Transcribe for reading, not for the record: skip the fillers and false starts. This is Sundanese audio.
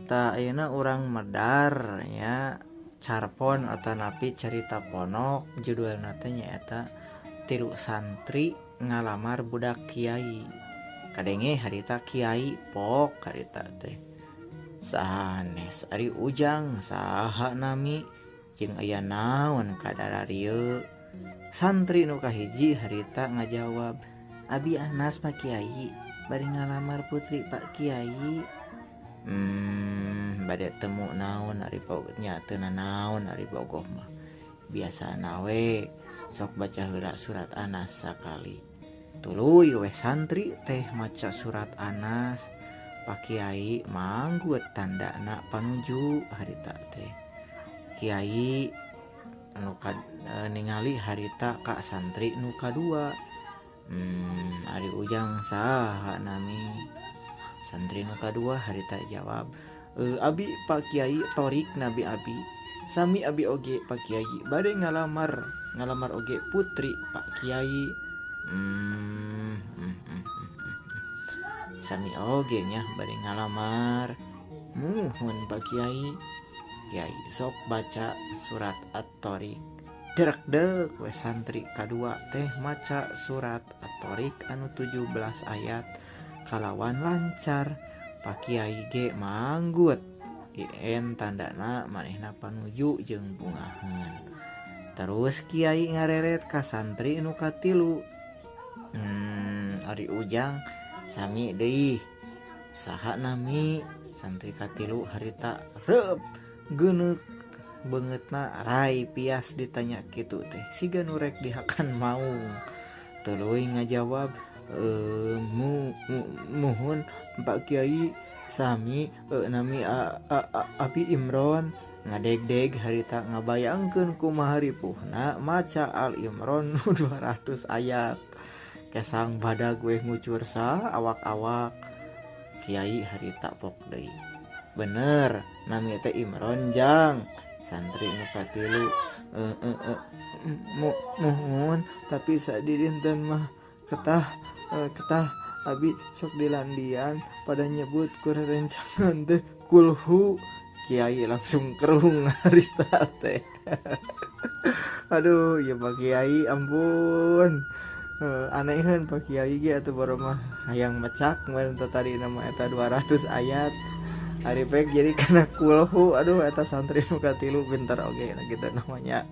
Tah ayeuna urang medar nya carpon atanapi carita ponok judulna teh nyaeta tilu santri ngalamar budak kiai. Kadenge harita kiai pok harita teh. Sanes ari Ujang saha nami jeung aya naon kadararieu. Santri nu kahiji harita ngajawab, "Abi Anas Pak Kiai, bari ngalamar putri Pak Kiai." Bade temu naon ari nya teu nanaon ari bogoh mah. Biasana we sok baca heula surat Anas sakali. Tuluy we santri teh maca surat Anas. Pak Kiai manggut tandana panuju harita teh. Kiai anu ningali harita ka santri nu kadua. Ari Ujang saha nami? Santri nu kadua harita jawab, "Abi Pak Kiai Torik Nabi abi. Sami abi oge Pak Kiai bade ngalamar oge putri Pak Kiai." Sami oge nya bade ngalamar. Muhun Pak Kiai. Kiai sok baca surat At-Tariq. Derek-dek we santri kadua teh maca surat At-Tariq anu 17 ayat kalawan lancar. Pak Kiai ge manggut. Ien tandana manehna panuju jeung bungaheun. Terus Kiai ngareret ka santri nu katilu. Ari Ujang sami deui. Saha nami? Santri katilu harita reup geuneuk beungeutna rai pias ditanya kitu teh. Siga nu rek dihakan maung. Tuluy ngajawab, muhun Pak Kiai sami nami Abi Imron. Ngadegdeg harita ngabayangkeun kumaha ripuhna maca Al Imron nu 200 ayat. Kesang badag we ngucur sa awak-awak. Kiai harita pok deui. Bener nami teh Imron jang. Santri nu katilu muhun tapi sadidinten mah ketah abi sok dilandian pada nyebut ku rerencangan teh kulhu. Kiai langsung kerung harita teh. Aduh ya Pak Kiai ampun. Anehan Pak Kiai ge atuh baru mah hayang mecak mun tadi nama eta 200 ayat. Ari pek jadi kana kulhu. Aduh eta santri nu katilu pinter oge nah gitu namanya.